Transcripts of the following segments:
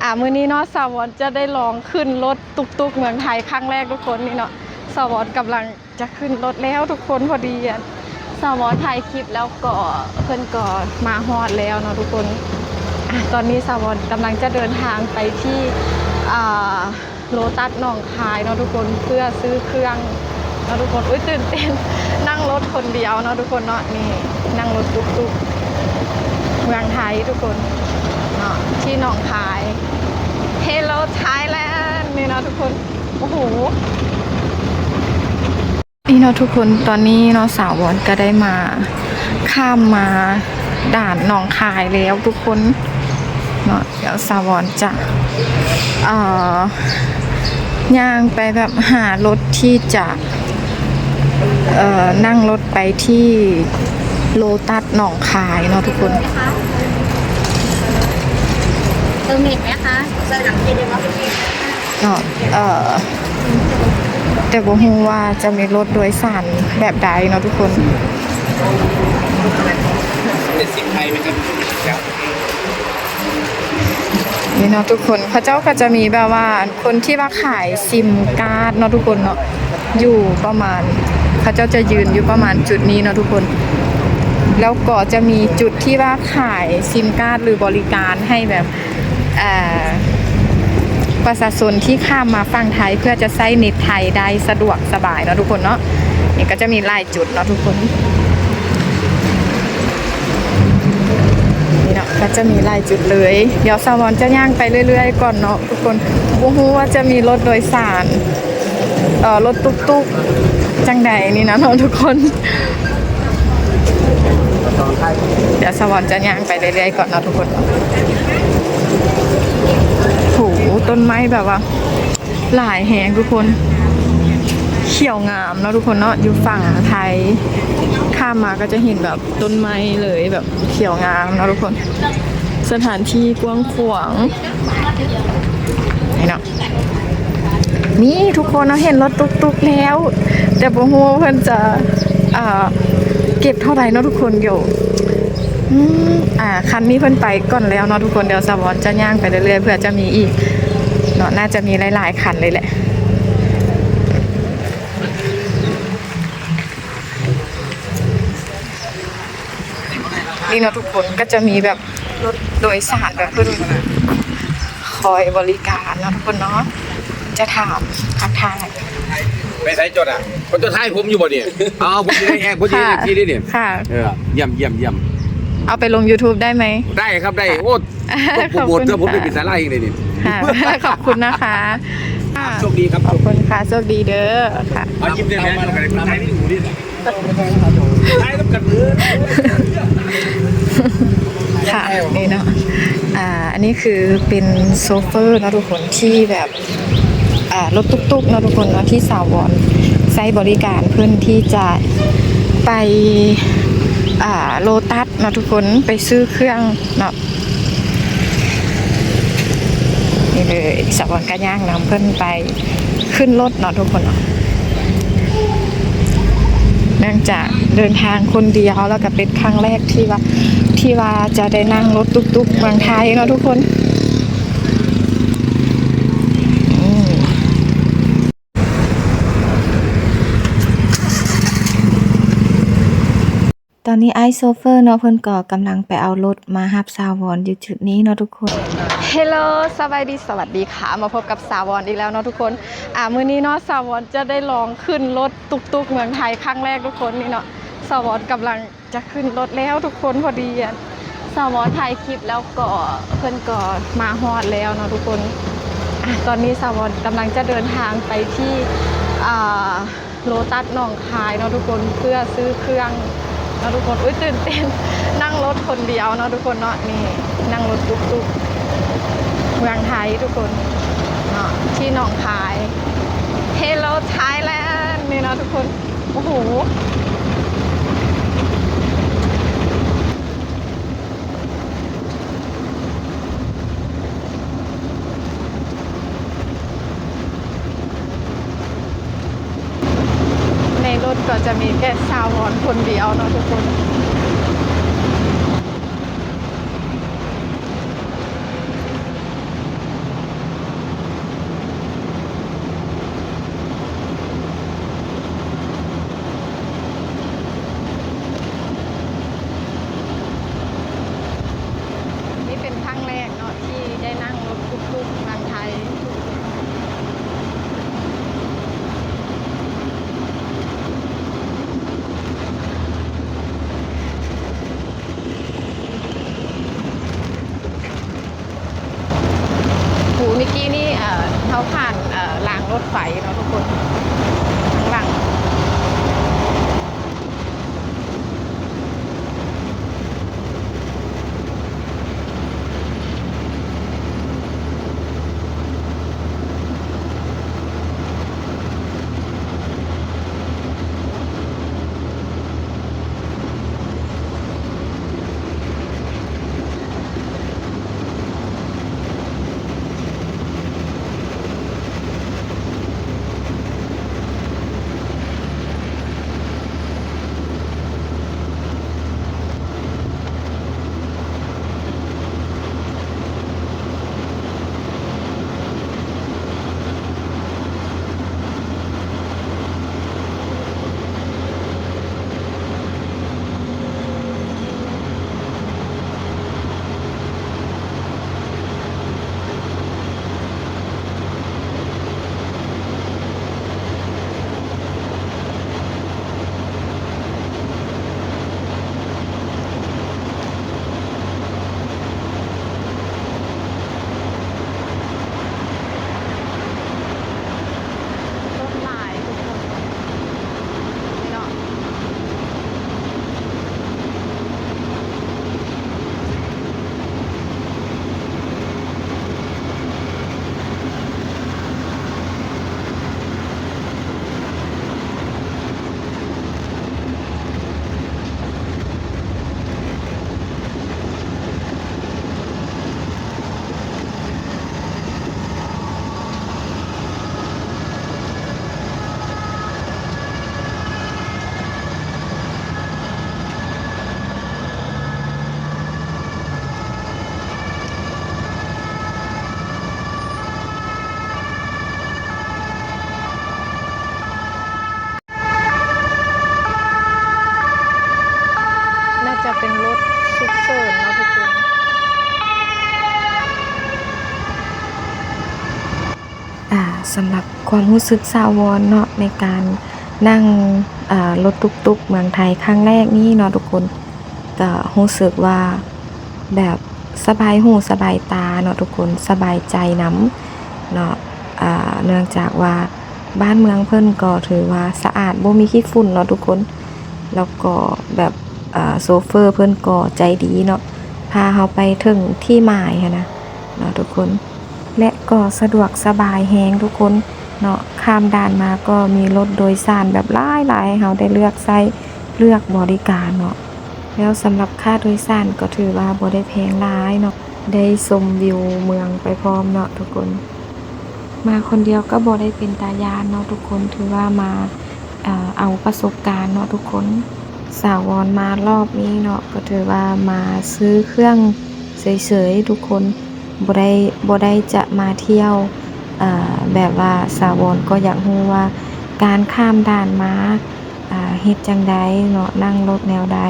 ອ່າ ມື້ນີ້ເນາະ ສາວອນຈະໄດ້ລອງຂຶ້ນລົດຕຸກໆເມືອງໄທຄັ້ງແລກທຸກຄົນ. ນີ້ເນາະ ສາວອນກຳລັງຈະຂຶ້ນລົດແລ້ວທຸກຄົນ. ພໍດີ ອາ ສາວອນຖ່າຍຄລິບແລ້ວກໍ ເພິ່ນກໍມາຮອດແລ້ວເນາະທຸກຄົນ. ອ່າ ຕອນນີ້ສາວອນກຳລັງຈະເດີນທາງໄປທີ່ ອ່າ ໂລຕັສໜອງຄາຍເນາະທຸກຄົນ ເພື່ອຊື້ເຄື່ອງເນາະທຸກຄົນ. ອຸ້ຍ ຕື່ນເຕັ້ນ ນັ່ງລົດຄົນດຽວເນາະທຸກຄົນເນາະ. ນີ້ ນັ່ງລົດຕຸກໆເມືອງໄທທຸກຄົນເນາະ ທີ່ໜອງຄາຍ. Hello Thailand ນີ້ເນາະທຸກຄົນ. ໂອ້ໂຫ ນີ້ເນາະທຸກຄົນ ຕອນນີ້ເນາະ ສາວອນກໍໄດ້ມາ ຂ້າມມາດ່ານໜອງຄາຍແລ້ວທຸກຄົນເນາະ. ດຽວສາວອນຈະ ເອີ ຍ່າງໄປແບບຫາລົດທີ່ຈະ ເອີ ນັ່ງລົດໄປທີ່ໂລຕັສໜອງຄາຍເນາະທຸກຄົນ. ເຕີມເນັດໄດ້ຄ່ະ ເນາະ ເອີ ແຕ່ບໍ່ຮູ້ວ່າຈະມີລົດໂດຍສານແບບໃດເນາະທຸກຄົນ. ເປັນຊິມໄທໄໝຄັບ? ນີ້ເນາະທຸກຄົນ ເຂົາເຈົ້າກໍຈະມີແບບວ່າ ອັນ ຄົນທີ່ວ່າຂາຍຊິມກາດເນາະທຸກຄົນເນາະ ຢູ່ປະມານ ເຂົາເຈົ້າຈະຢືນຢູ່ປະມານຈຸດນີ້ເນາະທຸກຄົນ. ແລ້ວກໍຈະມີຈຸດທີ່ວ່າຂາຍຊິມກາດ ຫຼື ບໍລິການໃຫ້ແບບ ອ່າ ປະຊາຊົນທີ່ຂ້າມມາຝັ່ງໄທ ເພື່ອຈະໃຊ້ເນັດໄທໄດ້ສະດວກສະບາຍເນາະທຸກຄົນເນາະ. ນີ້ກໍຈະມີຫຼາຍຈຸດເນາະທຸກຄົນ. ນີ້ເນາະ ກໍຈະມີຫຼາຍຈຸດເລີຍ. ດຽວສາວອນຈະຍ່າງໄປເລື້ອຍໆກ່ອນເນາະທຸກຄົນ. ບໍ່ຮູ້ວ່າຈະມີລົດໂດຍສານ ເອີ ລົດຕຸກໆຈັ່ງໃດນີ້ນະເນາະທຸກຄົນ. ດຽວສາວອນຈະຍ່າງໄປເລື້ອຍໆກ່ອນເນາະທຸກຄົນ. ໂຫ ຕົ້ນໄມ້ແບບວ່າຫຼາຍແຮງທຸກຄົນ ຂຽວງາມເນາະທຸກຄົນເນາະ. ຢູ່ຝັ່ງໄທ ຂ້າມມາກໍຈະເຫັນແບບຕົ້ນໄມ້ເລີຍ ແບບຂຽວງາມເນາະທຸກຄົນ. ສະຖານທີ່ກວ້າງຂວາງ ນີ້ເນາະ. ນີ້ທຸກຄົນ ເຮົາເຫັນລົດຕຸກໆແລ້ວ ແຕ່ບໍ່ຮູ້ວ່າເພິ່ນຈະ ອ່າ ເກັບເທົ່າໃດເນາະທຸກຄົນ. ດຽວ ອືມ ອ່າ ຄັນນີ້ເພິ່ນໄປກ່ອນແລ້ວເນາະທຸກຄົນ. ດຽວສາວອນຈະຍ່າງໄປເລື້ອຍໆ ເພື່ອຈະມີອີກເນາະ ໜ້າຈະມີຫຼາຍໆຄັນເລີຍແຫຼະ. ນີ້ເນາະທຸກຄົນ ກໍຈະມີແບບລົດໂດຍສານ ແບບເພິ່ນຄອຍບໍລິການເນາະທຸກຄົນເນາະ. ຈະຖາມທັກທາຍ ໄປໃສເຈົ້ານະ? ເຈົ້າຖ່າຍຜົມຢູ່ບໍ່ນີ້? ເອົາ ຜົມຢູ່ໃນແອັບ ເພິ່ນຢູ່ໃນທີ່ນີ້. ເອີ ຢ້ຽມໆໆ ເອົາໄປລົງຢູທູບໄດ້ໄໝ? ໄດ້ຄັບ ໄດ້. ໂອ້ ຕ້ອງໂປຣໂມດເດີ ຜົມໄດ້ເປັນດາລາອີກເດ້ນີ້. ຂອບຄຸນນະຄະ. ໂຊກດີຄັບ. ຂອບຄຸນຄ່ະ ໂຊກດີເດີ. ເອົາ ນີ້ເນາະ ອ່າ ອັນນີ້ຄືເປັນໂຊເຟີເນາະທຸກຄົນ ທີ່ແບບ ອ່າ ລົດຕຸກໆເນາະທຸກຄົນເນາະ ທີ່ສາວອນໃຊ້ບໍລິການເພິ່ນທີ່ຈະໄປ ອ່າ ໂລຕັສເນາະທຸກຄົນ ໄປຊື້ເຄື່ອງເນາະ. ນີ້ເລີຍ ສາວອນກໍຍ່າງນຳເພິ່ນໄປຂຶ້ນລົດເນາະທຸກຄົນເນາະ. ເນື່ອງຈາກເດີນທາງຄົນດຽວ ແລ້ວກໍເປັນຄັ້ງແລກທີ່ວ່າ ທີ່ວ່າຈະໄດ້ນັ່ງລົດຕຸກໆເມືອງໄທເນາະທຸກຄົນ. ອືມ ຕອນນີ້ອ້າຍໂຊເຟີເນາະ ເພິ່ນກໍກຳລັງໄປເອົາລົດມາຮັບສາວອນຢູ່ຈຸດນີ້ເນາະທຸກຄົນ. ເຮລໂລ ສະບາຍດີ ສະຫວັດດີຄ່ະ ມາພົບກັບສາວອນອີກແລ້ວເນາະທຸກຄົນ. ອ່າ ມື້ນີ້ເນາະ ສາວອນຈະໄດ້ລອງຂຶ້ນລົດຕຸກໆເມືອງໄທຄັ້ງແລກທຸກຄົນ. ນີ້ເນາະ ສາວອນກຳລັງຈະຂຶ້ນລົດແລ້ວທຸກຄົນ. ພໍດີ ສາວອນຖ່າຍຄລິບແລ້ວກໍ ເພິ່ນກໍມາຮອດແລ້ວເນາະທຸກຄົນ. ອ່າ ຕອນນີ້ສາວອນກຳລັງຈະເດີນທາງໄປທີ່ ອ່າ ໂລຕັສໜອງຄາຍເນາະທຸກຄົນ ເພື່ອຊື້ເຄື່ອງເນາະທຸກຄົນ. ອຸ້ຍ ຕື່ນເຕັ້ນ ນັ່ງລົດຄົນດຽວເນາະທຸກຄົນເນາະ. ນີ້ ນັ່ງລົດຕຸກໆເມືອງໄທທຸກຄົນເນາະ ທີ່ໜອງຄາຍ. Hello Thailand ນີ້ເນາະທຸກຄົນ. ໂອ້ໂຫ ໃນລົດກໍຈະມີແຕ່ສາວອນຄົນດຽວເນາະທຸກຄົນ. ຕະກີ້ນີ້ ເອີ ເຮົາຜ່ານ ເອີ ລາງລົດໄຟເນາະທຸກຄົນ ທາງຫຼັງ. ລົດຫຼາຍທຸກຄົນເນາະ. ໜ້າຈະເປັນລົດສຸກເສີນເນາະທຸກຄົນ. ອ່າ ສຳລັບຄວາມຮູ້ສຶກສາວອນເນາະ ໃນການນັ່ງ ເອີ ລົດຕຸກໆເມືອງໄທຄັ້ງແລກນີ້ເນາະທຸກຄົນ ກໍຮູ້ສຶກວ່າແບບສະບາຍຫູສະບາຍຕາເນາະທຸກຄົນ ສະບາຍໃຈນຳເນາະ ເນື່ອງຈາກວ່າ ບ້ານເມືອງເພິ່ນກໍຖືວ່າສະອາດ ບໍ່ມີຂີ້ຝຸ່ນເນາະທຸກຄົນ ແລ້ວກໍແບບ ເອີ ໂຊເຟີເພິ່ນກໍໃຈດີເນາະ ພາເຮົາໄປເຖິງທີ່ໝາຍຫັ້ນນະເນາະທຸກຄົນ ແລະກໍສະດວກສະບາຍແຮງທຸກຄົນເນາະ. ຂ້າມດ່ານມາກໍມີລົດໂດຍສານແບບຫຼາຍໆ ໃຫ້ເຮົາໄດ້ເລືອກໃຊ້ ເລືອກບໍລິການເນາະ. ແລ້ວສຳລັບຄ່າໂດຍສານກໍຖືວ່າບໍ່ໄດ້ແພງຫຼາຍເນາະ ໄດ້ຊົມວິວເມືອງໄປພ້ອມເນາະທຸກຄົນ. ມາຄົນດຽວກໍບໍ່ໄດ້ເປັນຕາຢ້ານເນາະທຸກຄົນ ຖືວ່າມາ ເອີ ເອົາປະສົບການເນາະທຸກຄົນ. ສາວອນມາລອບນີ້ເນາະ ກໍຖືວ່າມາຊື້ເຄື່ອງເສີຍໆທຸກຄົນ ບໍ່ໄດ້ ບໍ່ໄດ້ຈະມາທ່ຽວ ເອີ ແບບວ່າສາວອນກໍຢາກຮູ້ວ່າການຂ້າມດ່ານມາ ເຮັດຈັ່ງໃດເນາະ ນັ່ງລົດແນວໃດ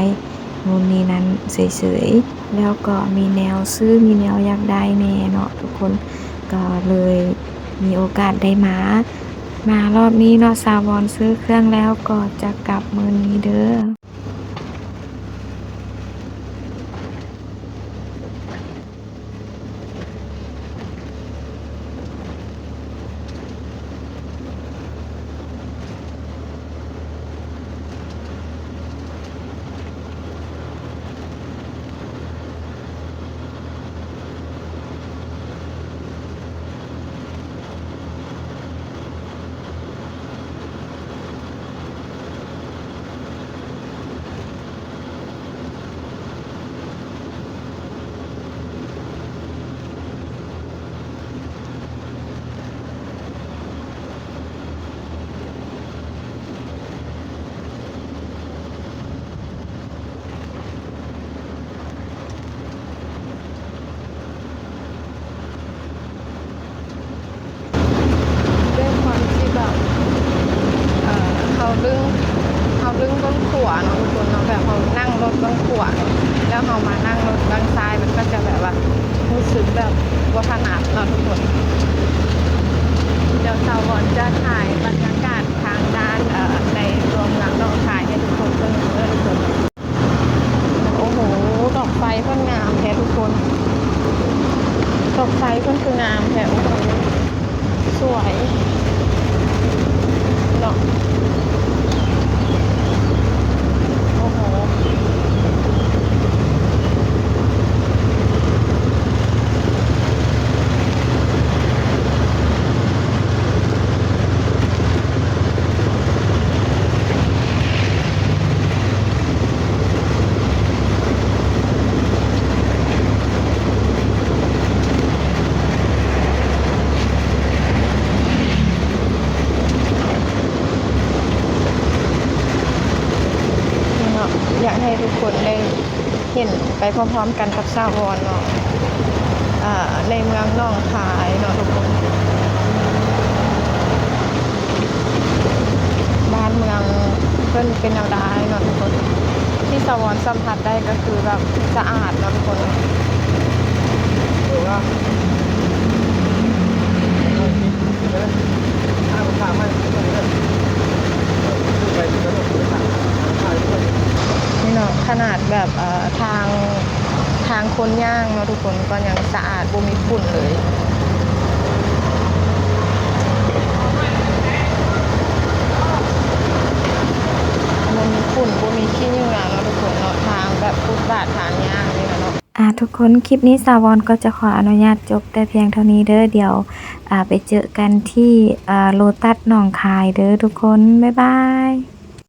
ໂນ່ນນີ້ນັ້ນເສີຍໆ ແລ້ວກໍມີແນວຊື້ ມີແນວຢາກໄດ້ແດ່ເນາະທຸກຄົນ ກໍເລີຍມີໂອກາດໄດ້ມາ ມາລອບນີ້ເນາະ ສາວອນຊື້ເຄື່ອງແລ້ວກໍຈະກັບມື້ນີ້ເດີ້. ດ້ວຍຄວາມທີ່ແບບ ເອີ ເຮົາລຶ້ງ ເຮົາລຶ້ງເບື້ອງຂວາເນາະທຸກຄົນເນາະ ແບບເຮົານັ່ງລົດເບື້ອງຂວາເນາະ ແລ້ວເຮົາມານັ່ງລົດເບື້ອງຊ້າຍ ມັນກໍຈະແບບວ່າຮູ້ສຶກແບບບໍ່ຖະໜັດເນາະທຸກຄົນ. ດຽວສາວອນຈະຖ່າຍບັນຍາກາດທາງດ້ານ ເອີ ໃນຕົວເມືອງເນາະ ຖ່າຍໃຫ້ທຸກຄົນເບິ່ງເດີ້ທຸກຄົນ. ໂອ້ໂຫ ດອກໄຟເພິ່ນງາມແທ້ທຸກຄົນ ຕ ດອກໄຊເພິ່ນຄືງາມແທ້ ໂອ້ໂຫ ສວຍເນາະ ໂອ້ໂຫ. ນີ້ເນາະ ຢາກໃຫ້ທຸກຄົນໄດ້ ເຫັນໄປພ້ອມໆກັນກັບສາວອອນເນາະ ເອີ ໃນເມືອງໜອງຄາຍເນາະທຸກຄົນ ບ້ານເມືອງເພິ່ນເປັນແນວໃດເນາະທຸກຄົນ ທີ່ສາວອນສຳຜັດໄດ້ກໍຄືແບບສະອາດເນາະທຸກຄົນ. ນີ້ເນາະ ຂະໜາດແບບ ເອີ ທາງ ທາງຄົນຍ່າງເນາະທຸກຄົນ ກໍຍັງສະອາດ ບໍ່ມີຝຸ່ນເລີຍ ບໍ່ມີຝຸ່ນ ບໍ່ມີຂີ້ເຫຍື້ອເນາະທຸກຄົນເນາະ ທາງແບບຟຸດບາດທາງຍ່າງນີ້ນະເນາະ. ອ່າ ທຸກຄົນ ຄລິບນີ້ສາວອນກໍຈະຂໍອະນຸຍາດຈົບແຕ່ພຽງເທົ່ານີ້ເດີ ດຽວ ອ່າ ໄປເຈີກັນທີ່ ອ່າ ໂລຕັສໜອງຄາຍເດີທຸກຄົນ ບາຍບາຍ.